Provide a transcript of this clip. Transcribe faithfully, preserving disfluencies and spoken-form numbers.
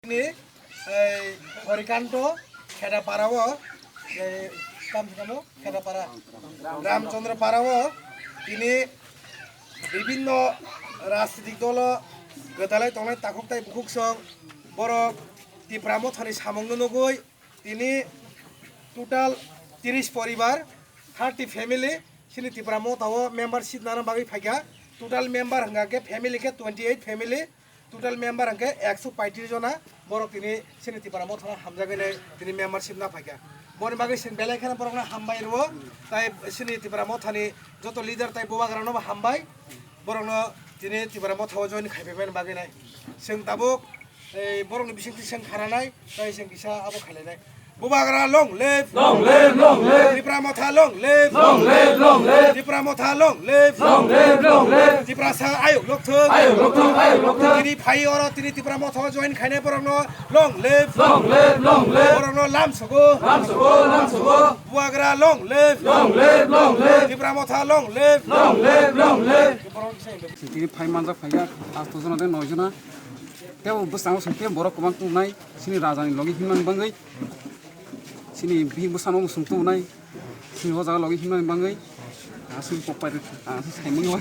Tini, ei, Horikanto Khedapara o, ei, kam se kamo Khedapara, Ramchandra Para o, tini bibinno rajnitik dolo gwdalai tongnai takhuk tai bukhuk song borok Tipra Mothani samungno nugui tini total tiris poribar, thirty family chini Tipra Motha o membership nana bagwi phaikha. Total member hwnkha khe family khe twenty eight family. Total member hwnkhe ekso paitris jona borok tini chini Tipra Mothano hamjagwi nai tini membership na phaikha. Boni bagwi chwng belai kheno borokno hambai rwo, tai chini Tipra Mothani joto leader tai bubagrano bo hambai, borokno tini Tipra Motha o join khaipai mani bagwi nai. Chwng tabuk ei borokni bisingtwi chwng khananai, tai chwng kisa abo khailainai. Bubagra long live! Long live, long live! Tipra Motha long live! Long live, long live! Tipra Motha long live! Long live, long live! Tiprasa ayuk lokthung! Ayuk lokthung, ayuk lokthung! Tini phai oro tini Tipra Motha o join khainai borokno long live! Long live, long live! Borokno lam sogo! Lam sogo, lam sogo! Bubagra long live! Long live, long live! Tipra Motha long live! Long live, long live! Tini phai manjak phaikha, asto jona de noi jona. Tei bwskango chwng tei borok kwbang tongnai, chini rajani logi himnani bagwi, chini bihik bwsano bo chwng tongnai, chini o jaga logi himnani bagwi, aswk kokpai rwkha, aswk saimano.